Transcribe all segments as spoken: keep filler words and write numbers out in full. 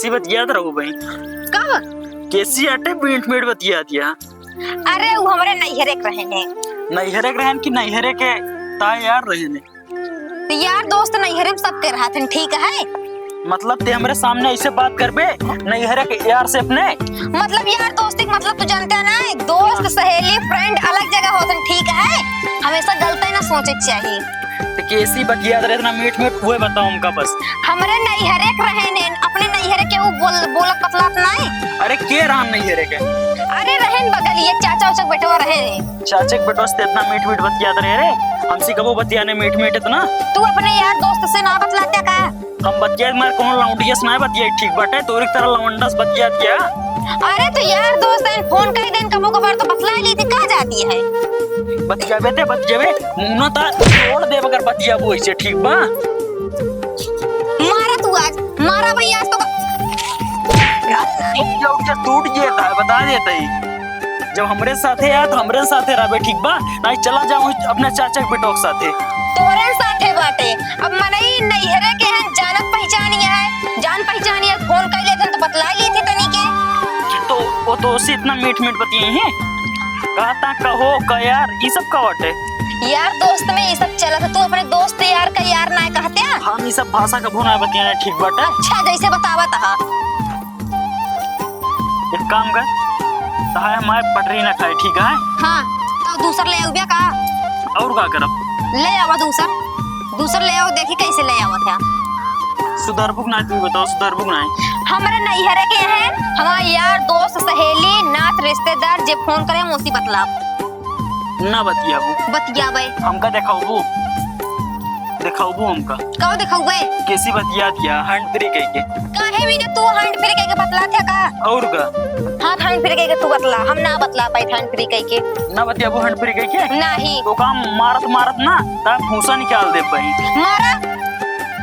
सी बतियात रहू बहिन। कब? केसी आटे मीठ मीठ बतियात या। अरे, उ हमरे नैहरे के रहेन। नैहरे के रहेन कि नैहरे के ताए यार रहेन? तो यार दोस्त नैहरे में सबके रहत हन, ठीक है? मतलब ते हमरे सामने ऐसे बात करबे, नैहरे के यार से अपने? मतलब यार दोस्ती के मतलब तू जानते है ना, दोस्त, सहेली, friend अलग जगह होत हन, ठीक है? हमेशा गलत ही ना सोचे के चाहिए। तो केसी बतियात रहे इतना मीठ मीठ, उहे बताओ हमका बस। हमरे नैहरे के रहेन, अपने नैहरे के उ बोल, बोलत बतलात नाई। अरे के रहन नैहरे के? अरे रहेन बगलिए, चाचा उचा के बेटवा रहेन। चाचा के बेटवा से इतना मीठ मीठ बतियात रहे रे, हमसे कबो बतियाने मीठ मीठ इतना। तू अपने यार दोस्त से ना बतलाते का? हम बतियात मार कौन लौंडिया से ना बतियाई, ठीक बाटे, तोरी तरह लौंडा से बतियात क्या? अरे तो यार दोस्त हैं, फोन कई दिन कबो कबार तो बतला ली थी, कहाँ जाती है? बतियाबे ते बतियाबे, मुंह ना ता तोड़ देब अगर बतियाबू ऐसे, ठीक बा? मारा तू आज, मारा भाई आज तो। टूट गया, टूट गया था, बता देता ही। जब हमरे साथे आ तो हमरे साथे रहबे, ठीक बा? नहीं चला जाऊं अपने चाचा के बेटवा के साथे। तोरे साथे बाटे, अब मनई नैहरे के हैं, जानत पहचानी है, जान पहचानी है, फोन कर लेते तो बतला ली थी तनी के। तो वो तो उससे इतना मीठ मीठ बतियाई है, कहता कहो का यार, ई सब का बाटे? यार दोस्त में ई सब चलत है, तू अपने दोस्त यार का यार ना कहते हैं? हम ई सब भाषा का भुना बतियाना ठीक बाटे। अच्छा, जैसे बतावा तहा। एक काम कर, तहाए हमारे पटरी ना खाए, ठीक है? हाँ, तो दूसर ले आउबिया का? और का करब? ले आवा दूसर, दूसर ले आओ, देखी कैसे ले आवत है। सुधरबुक ना, तू बताओ, सुधरबुक ना। हमरे नैहरे के हैं, हमारे यार दोस्त सहेली नात रिश्तेदार जे फोन करे, उसी बतलाब। ना बतियाबू। बतियाबे। हमका देखाउबू? देखाउबू हमका? का देखाउबे? केसी बतियात या, hand free कइके। काहे भी ना तू hand free कइके बतलात है का? और का? हाँ, hand free कइके तू बतला, हम ना बतला पाई hand free कइके। ना बतियाबू hand free कइके? नहीं। तो काम मारत मारत ना, ता भूसा निकाल दे पाई। मारा।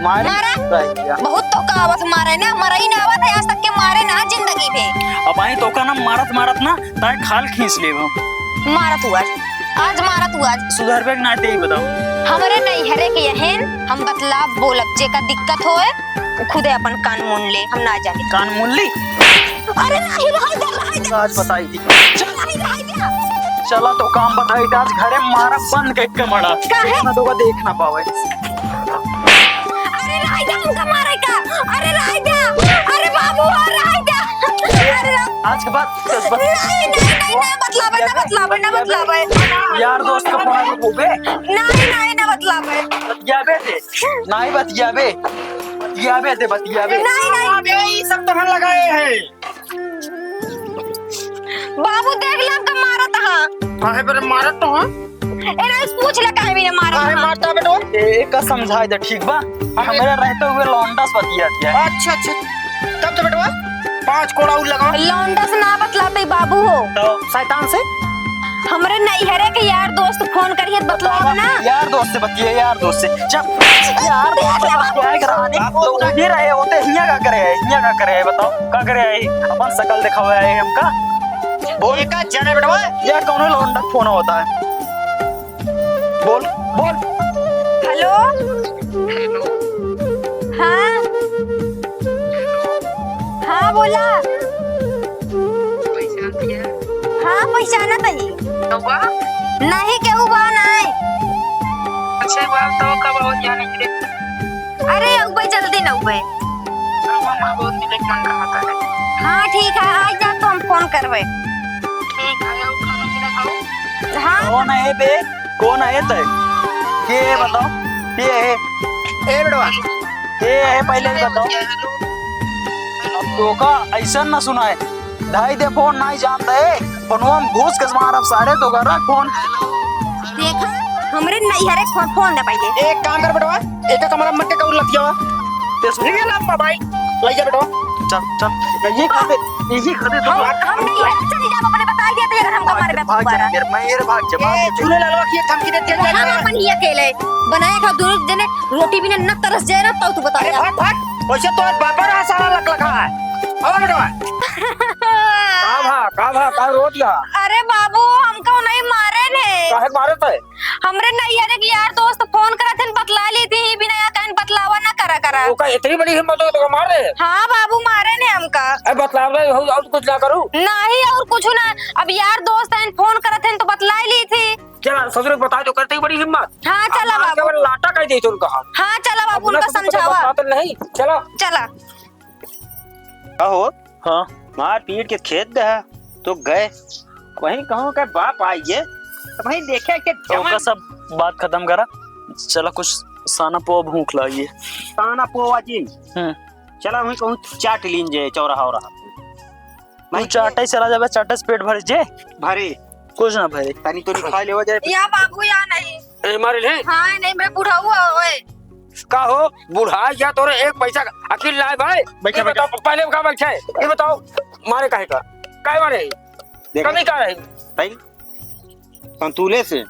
मारे मारा। रह गया। बहुत तो का आवत मारे ना, मरई ना आवत है आज तक के मारे ना जिंदगी में। अब आई तो का ना मारत मारत ना, ताए खाल खींच लेब हम। मारत हुआ आज, आज मारत हुआ आज। सुधरबे के नाते ही बताओ। हमरे नैहरे के यहेन हम बतलाब बोलब, जेका दिक्कत होए, उ खुदे अपन कान मुन ले, हम ना जाने। कान मुन ली? अरे नहीं, रहाई दे, रहाई दे। आज बताई दी। चल। नहीं, रहाई दे। चला तो काम बताई दे, आज घरे मारा बंद कइके मड़ा। काहे? ना तो देख ना पावे। अरे रहाई दे, हमका मारे का। अरे रहाई दे। अरे बाबू, अरे रहाई दे। अरे आज के बाद, आज के बाद। नहीं, नहीं, नहीं, ना बतलावे, ना बतलावे, ना बतलावे। यार दोस्त का फोन पे। नहीं, नहीं, ना बतलावे। बतियाबे दे। नहीं बतियाबे। बतियाबे दे, बतियाबे। नहीं, नहीं। अबे, ई सब तोहन लगाए हैं। बाबू, देख ले, हमका मारत हा। काहे बरे मारत तो हा? ए, नहीं, पूछ ले, काहे बिना मारत काहे हा? मारता बेटो? ए, एका समझाए दे, ठीक बा? हमरे रहते हुए लौंडा से बतिया दिया। अच्छा, अच्छा। तब तो बेटवा, पाँच कोड़ा और लगाओ। लौंडा से ना बतलाते बाबू हो। तो शैतान से? हमरे नैहरे के यार दोस्त फोन करिए, बतलाओ ना। यार दोस्त से बतिए, यार दोस्त से। जब यार दोस्त से बतिए, कराने तो उधर रहे होते, हियाँ का करे है, हियाँ का करे है, बताओ, का करे है? अपन शकल दिखावे आए हमका। बोल। ये का जाने बेटवा? ये कौन लौंडा फोन होता है? बोल, बोल। हेलो। हाँ। हाँ, बोला। पहचानती है? हाँ, पहचानत ही। तो बा? नहीं, केहू बा नाय। अच्छा, बा, तो कब आओ जाने के? अरे, अउबे, जल्दी न अउबे। हाँ, हाँ, बहुत मिले के मन रहा था। हाँ, ठीक है, आ जा तो हम फोन करबे। ठीक है, और खाना पीना खाओ। हाँ। कौन है बे? कौन है तै? के है बताओ? के है? ए बेटवा। के है पहले ही बताओ। अब तो का ऐसा ना सुनाए। धाई दे फोन नहीं जानता है। फोनवा में घुस के मारब सारे तो घर रख फोन। देखा, हमरे नैहरे फोन, फोन दे पहले। एक काम कर बेटवा, एक कमरा में मत के कौर लतियावा। ते सुन। ये ला मोबाइल, ले जा बेटवा। चल, चल। ये खाते, यही खाते तो हम, हम नहीं है, चली जा, अपने बता दिया था, अगर हमको मारे भाग जा, दोबारा। मेरे, मैं, मेरे भाग जा, भाग ए, जा। चूल्हे लालवा की एक धमकी देती है, हम जा। अपन ही अकेले बनाए खा दोनों जने, रोटी बिना न तरस जाए ना, तो तू बता अरे जा। भाग, भाग। वैसे तो आज बापा रहा साला लक लका है। आओ बेटवा। का भा, का भा, का रोत ला? अरे बाबू, हमको नहीं मारे ने। काहे मारे थे? हमरे नैहरे के यार दोस्त फोन करत हन, बतला ली थी, बिना या कहन बतलावा ना करा करा। तोका इतनी बड़ी हिम्मत हो, तोका मार दे? हाँ बाबू, मारे ने हमका। अरे बतलावे हो, और कुछ ना करू? नहीं, और कुछ ना। अब यार दोस्त हैं, फोन करत हैं तो बतलाई ली थी। चला ससुर के बता दो, करते ही बड़ी हिम्मत। हाँ, अब चला मार के बाबू। बड़ा लाटा कह दे तो उनका हम। हाँ, चला बाबू, अपना उनका ससुर को समझावा। बतलाते नहीं, चला। चला। कहो। हाँ। मार पीट के खेत दे, तो गए। वहीं कहूँ के बाप आइए, तो वहीं देखे के तो जवान ओका सब बात खत्म करा। चला कुछ साना पोहा भूख लागी है। साना पोहा जी। हम्म। चला वहीं कहूँ चाट लीन जे चौराहा हो रहा। तू चाटे चला जाबे, चाटे से पेट भर जे। भरे। कुछ ना भरे। तनी तो खा लेवा जाए। या बाबू या नहीं। ए, मारे ले। हाँ, नहीं, मैं बुढ़ऊ है, ओए। का हो, बुढ़ा या तोरे एक पैसा का अकिल लाए भाई? बैठा, ये बैठा। बताओ, पहले का बैठे? ये बताओ, मारे काहे का? काहे मारे? देखा। कमी का रही? भाई, संतुले से।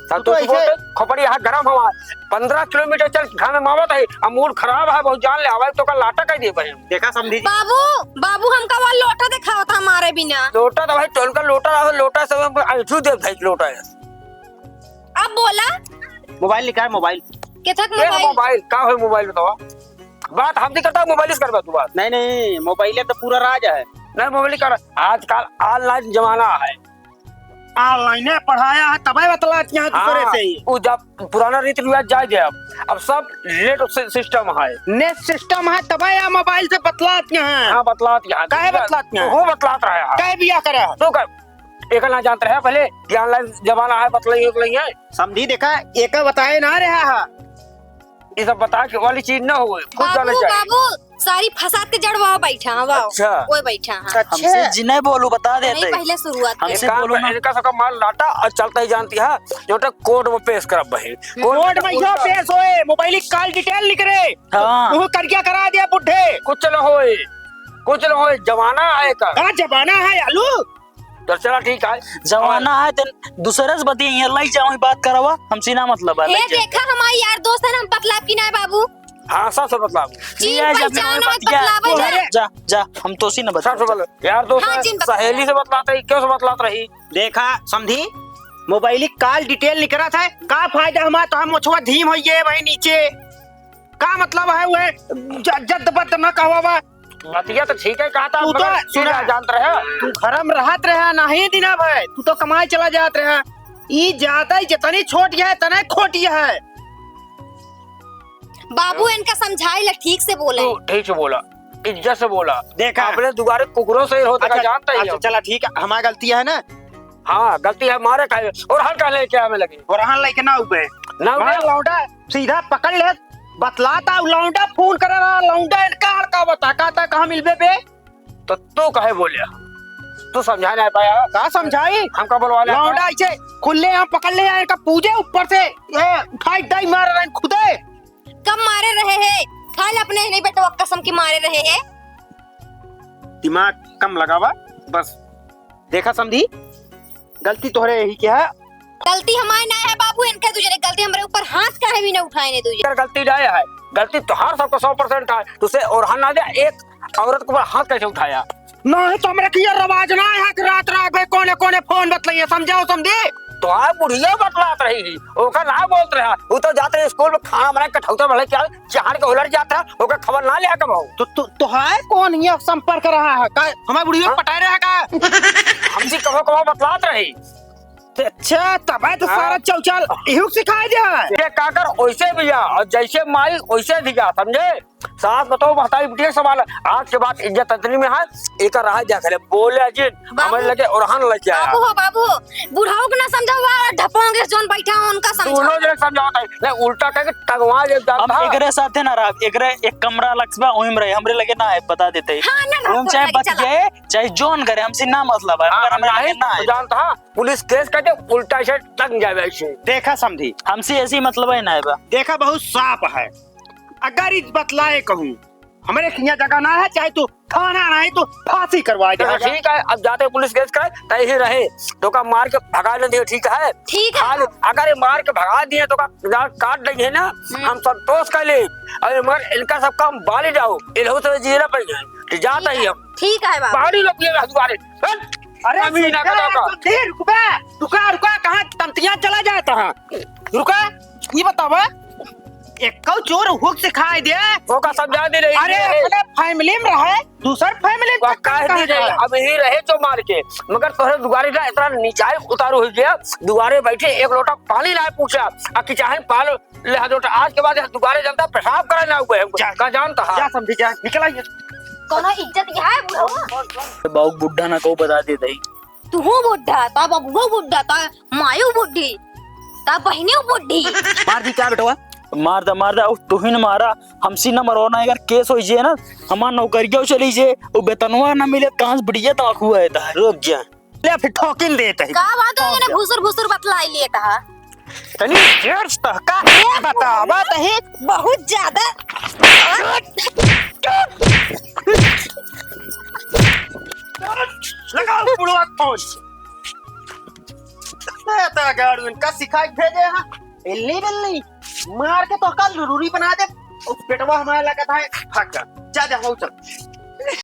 संतुले तू तो से ऐसे बोलते, खोपड़ी यहाँ गरम हवा, पन्द्रह किलोमीटर चल, घाम में मावत है, अब मूड खराब है, बहुत जान ले, आवाज तो का लाटा कह दिए भाई। देखा समधी जी। बाबू, बाबू हमका वो लोटा दिखावत है मारे बिना। लोटा तो भाई, टोल का लोटा रहो, लोटा से हम ऐठू दे भाई, लोटा है। अब बोला। मोबाइल निकाल, मोबाइल। केथक ये मोबाइल? मोबाइल, का है मोबाइल बताओ? बात हम नहीं करता, मोबाइल से करबा तू बात। नहीं, नहीं, मोबाइल तो पूरा राज है। नहीं, मोबाइल कर, आजकल online जमाना है। Online है, पढ़ाया है, तबे बतलात यहाँ दूसरे हाँ, से ही। वो जब पुराना रीति रिवाज जाए दे अब, अब सब net सि-, system है। Net system है, तबे या मोबाइल से बतलात यहाँ। हाँ, बतलात यहाँ। काहे बतलात यहाँ? वो बतलात रहा है। काहे बिया करे? तो कर, एक ना जानत रहे पहले कि online जमाना है, बतलाई, बतलाई है। समधी देखा, एक बताए ना रहा है। ये सब बता के वाली चीज ना हो, खुद जाना बाबू, चाहिए। बाबू, सारी फसाद के जड़ वहाँ बैठा है, वाह। अच्छा। वो बैठा है। अच्छा। हमसे जिन्हें बोलू बता देते। नहीं, पहले शुरुआत हमसे एक काम बोलू कर, ना। इनका सबका माल लाटा और चलता ही जानती है, जो तो कोर्ट में पेश करब बहिन। कोर्ट में जो पेश होए, मोबाइल की call detail निकले। हाँ। वो करिया करा दिया बुढ़े। कुछ न होए, कुछ न होए, जमाना है का। का जमाना है, आलू? तो चला ठीक है। जमाना है, तेन दूसरे से बतियाइए, लई जाओ, बात करवा, हमसे ना मतलब है, हे लई जाओ। देखा, हमारे यार दोस्त है ना, हम बतलाब की ना है बाबू। हाँ, सबसे बतलाब। जी, ये जब पहचान मैं है, बतिया, बतलावे तू जा। जा, जा, हम तो सी ना बतलाब। सबसे बतलाब। यार दोस्त हाँ, है, जी, बतलाब। सहेली से बतलात रही, क्यों से बतलात रही? देखा, समधी, मोबाइल की call detail निकलत है, का फायदा हमारा, तो हम मोछवा धीम होइए भाई नीचे। का मतलब है वह ज-, जद्द बद्द न कहवा बा? बतिया तो ठीक है, कहा था, तू तो मगर सुना। सीधा जानत रहे। तू घर में रहत रहे, नहीं दिना भर, तू तो कमाए चला जात रहे। ई ज्यादा ही जितनी छोट है, तने खोटी है। बाबू, इनका समझाई ला, ठीक से बोले। तू ठीक से बोला, इज्जत से बोला। देखा। अपने दुआरे कुकुरों से होता का अच्छा, जानता ही अच्छा, हो। चला ठीक है, हमारी गलती है ना। हाँ, गलती है, मारे खाए। और हर कहले क्या में लगी? और हर लेके ना उबे। ना उबे? मार लौंडा, सीधा पकड़ ले, बतलाता हूँ, लौंडा फोन करे रहा, लौंडा इनका हड़का बता, कहता कहाँ मिलबे बे? तो तू कहे बोले? तू समझा नहीं पाया? का समझाई? हमका बोलवा ले। लौंडा ऐसे खुले यहाँ पकड़ ले, इनका पूजे ऊपर से, ये उठाई डाई मार रहे हैं खुदे। कब मारे रहे हैं? खाल अपने नहीं बेटवा कसम की मारे रहे हैं। दिमाग कम लगावा, बस। देखा समधी, गलती तोहरे यही के है। गलती हमारे ना है बाबू, इनके दूसरे गलती, हमरे ऊपर हाथ काहे भी ना उठाए ने दूसरे। गलती ना है, गलती तोहार सबको सौ percent का है। तुसे और हाथ ना दे, एक औरत के ऊपर हाथ कैसे उठाया? नहीं तो हमरे किया रवाज ना है कि रात रात में कोने कोने फोन बतलाइए, समझाओ समझे? तो आ बुढ़िया बतलात रही, ओका ना बोलत रहा, वो तो जात रही स्कूल में खाना बनाए, कठौता भले क्या चाहर के उलट जात रहा, ओकर खबर ना लिया कबहू। तो, तो, तो है कौन ये संपर्क रहा है? का हमारे बुढ़िया हाँ? पटाए रहा का? हमसे कहो कहो बतलात रही। तो अच्छा, तब है तो हाँ। सारा चौचाल इहू सिखाए दे है। ये काकर ओइसे बिया, और जैसे माई ओइसे धिया, समझे? सास बताओ, महतारी बिटिया के सवाल है। आज के बाद इज्जत अतनी में है, एकर रहा जा करे। बोले जिन, बाबू, हमरे लगे ओरहन लेके आया। बाबू हो, बाबू हो, बुढ़ाऊ के ना समझावा, ढपोंगे जोन बैठा हो, उनका समझावा। दोनों जने समझावत है। नहीं, उल्टा कह के टंगवा दे जाता अब है। एकरे साथे ना रह, एकरे एक कमरा अलग से बा, ओही में रहे, हमरे लगे ना आए, बता देते। हाँ, ना रह, ओही में चाहे चला। बतियाए, चाहे जोन करे, हमसे ना मतलब है, हाँ, मगर हमरे लगे नहीं, ना आए। जानता है, पुलिस केस कर दे, उल्टा से टंग जावे ऐसे। देखा समधी। हमसे ऐसी मतलब है ना बा। देखा बहुत साफ है। अगर इस बतलाए कहूँ, हमरे खिया जगह ना है, चाहे तू थाना नहीं, तू फांसी करवाए दे। हाँ, ठीक है, अब जाते पुलिस केस करे, तय ही रहे, तो का मार के भगा ले दियो, ठीक है? ठीक है। खाली अगर ये मार के भगा दिए, तो का जान काट देंगे ना, हम्म। हम संतोष कर ले। अरे मगर इनका सब काम बाली जाओ, इलहू से जिए ना पड़ जाए, तो जाता ही हम। ठीक है बाबू। बाहरी लोग ये दुआरे, हट। अरे अमीन सुन, आका ए, का। सुन, ए, रुक बे, रुका, रुका, कहाँ तंतियां चला जाता है? रुका, ये बतावा, एक्को चोर हुक से खाए दे। ओका समझा दे रही अरे, है। अपने family में रहे, दूसर family में वह कह दी रहे, अब यही रहे जो मार के, मगर तोहरे दुआरे ना इतना नीचाई उतारू हो गया, दुआरे बैठे एक लोटा पानी लाए पूछा, आ कि चाहे पाल ले हाथ लोटा, आज के बाद यहाँ दुआरे जनता पेशाब करे ना हुए हमको। जा। का जानता है? जा समझी, जा, निकल आइए। कोनो इज्जत यहाँ है बुढ़ऊ? बाऊ बुढ़ा ना को बता दे दई। तू बुढ़ा, ता बबुआ बुढ़ा, ता मायू बुढ़ी, ता बहिनी बुढ़ी। मार दी क्या बेटवा? मार दा, मार दा, उस तुहिन मारा, हमसे न मरो ना, अगर case हो जे ना, हमार नौकरिया चली जे, वो वेतनवा ना मिले, कहाँ से बढ़िया तमाकू है ता। रुक जा। ले फिर ठोकिन देत है। का बात है, एने भुसुर भुसुर बतलाई लेत हा। तनी जोर से तो का बतावा तही। बहुत ज्यादा। लगाओ बुढ़वा फोन। ए, तो गाड़ू इनका सिखाई भेजे हैं। इल्ली बिल्ली। मार के तो कल रूरी बना दे। ओ पेटवा हमारा लगा था, भाग जा। जा, जा, हो चल।